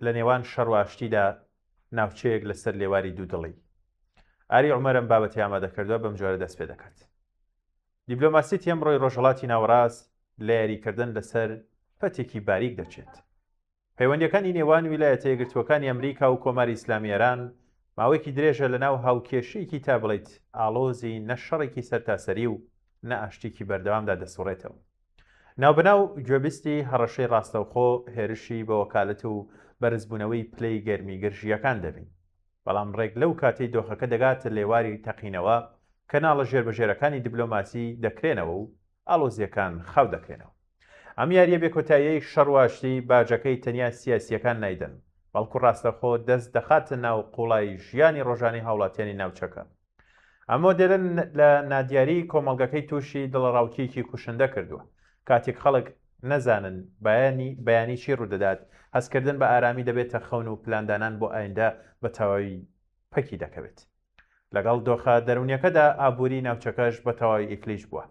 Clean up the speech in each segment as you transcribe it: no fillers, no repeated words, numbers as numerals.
لە نێوان شەڕ و ئاشتیدا ناوچەیەک لەسەر لێواری دوودڵی. ئاری عومەر ئەم بابەتەی ئامادە کردووە، بەم جۆرە دەست پێ دەکات. دیبلۆماسیەتی ئەمڕۆی ڕۆژهەڵاتی ناوەڕاست لە یاریکردن لەسەر پەتێکی باریک دەچێت. پەیوەندییەکانی نێوان ویلایەتە یەکگرتووەکانی ئەمریکا و کۆماری ئیسلامی ئێران ماوەیەکی درێژە لەناو هاوکێشەیەکی تا بڵێیت ئاڵۆزی نە شەڕێکی سەرتاسەری و نە ئاشتیکی بەردەوامدا دەسوڕێتەوە. ناوبەناو گوێبیستی هەڕەشەی ڕاستەوخۆ، هێرشی بە وەکالەت و بەرزبوونەوەی پلەی گەرمی گرژییەکان دەبین. بەڵام ڕێک لەو کاتەی دۆخەکە دەگاتە لێواری تەقینەوە، کەناڵە ژێربەژێرەکانی دیبلۆماسی دەکرێنەوە و ئاڵۆزییەکان خاو دەکرێنەوە. ئەم یارییە بێکۆتاییەی شەڕ و ئاشتی باجەکەی تەنیا سیاسییەکان نایدەن، بەڵکو ڕاستەوخۆ دەست دەخاتە ناو قووڵایی ژیانی ڕۆژانەی هاوڵاتیانی ناوچەکە. ئەم مۆدێلە لە نادیاریی کۆمەڵگەکەی تووشی دڵەڕاوکێیەکی کوشندە کردووە. کاتێک خەڵک نەزانن بایانی بەیانی چی ڕوودەدات، هەستکردن بە ئارامی دەبێتە خەون و پلاندانان بۆ ئایندە بە تەواوی پەکی دەکەوێت. لەگەڵ دۆخە دەروونیەکەدا ئابووری ناوچەکەش بە تەواوی ئیفلیج بووە.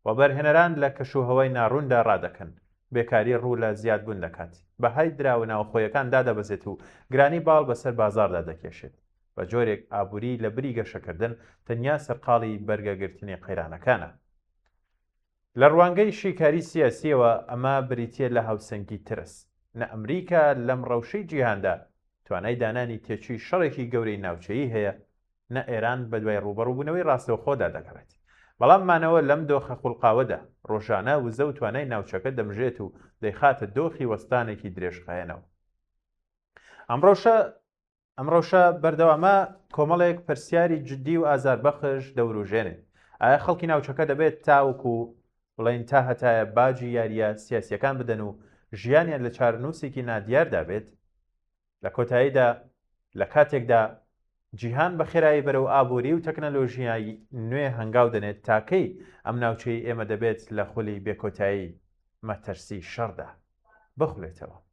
وەبەرهێنەران لە کەشوهەوای ناڕووندا ڕادەکەن، بێکاری ڕوو لە زیادبوون دەکات، بەهای دراوە ناوخۆیەکان دادەبەزێت و گرانی باڵ بەسەر بازاڕدا دەکێشێت. بە جۆرێک ئابووری لە بری گەشەکردن تەنیا سەرقاڵی بەرگەگرتنی قەیرانەکانە. لە ڕوانگەی شیکاری سیاسییەوە ئەمە بریتییە لە هاوسەنگی ترس. نە ئەمریکا لەم ڕەوشەی جیهاندا توانای دانانی تێچووی شەڕێکی گەورەی ناوچەیی هەیە، نە ئێران بەدوای ڕووبەڕووبوونەوەی ڕاستەوخۆدا دەگەڕێت. بەڵام مانەوە لەم دۆخە خوڵقاوەدا، ڕۆژانە وزە و توانای ناوچەکە دەمژێت و دەیخاتە دۆخی وەستانێکی درێژخایەنەوە. ئەم ڕەوشە ئەم ڕەوشە بەردەوامە کۆمەڵێک پرسیاری جددی و ئازاربەخش دەوروژێنێت. ئایا خەڵکی ناوچەکە دەبێت تاوەکو بڵێین تا هەتایە باجی یارییە سیاسییەکان بدەن و ژیانیان لە چارەنووسێکی نادیاردا بێت؟ لە کۆتاییدا، لە کاتێکدا جیهان بە خێرایی بەرەو ئابووری و تەکنەلۆژیای نوێ هەنگاو دەنێت، تا کەی ئەم ناوچەی ئێمە دەبێت لە خولی بێکۆتایی مەترسی شەڕدا بخولێتەوە؟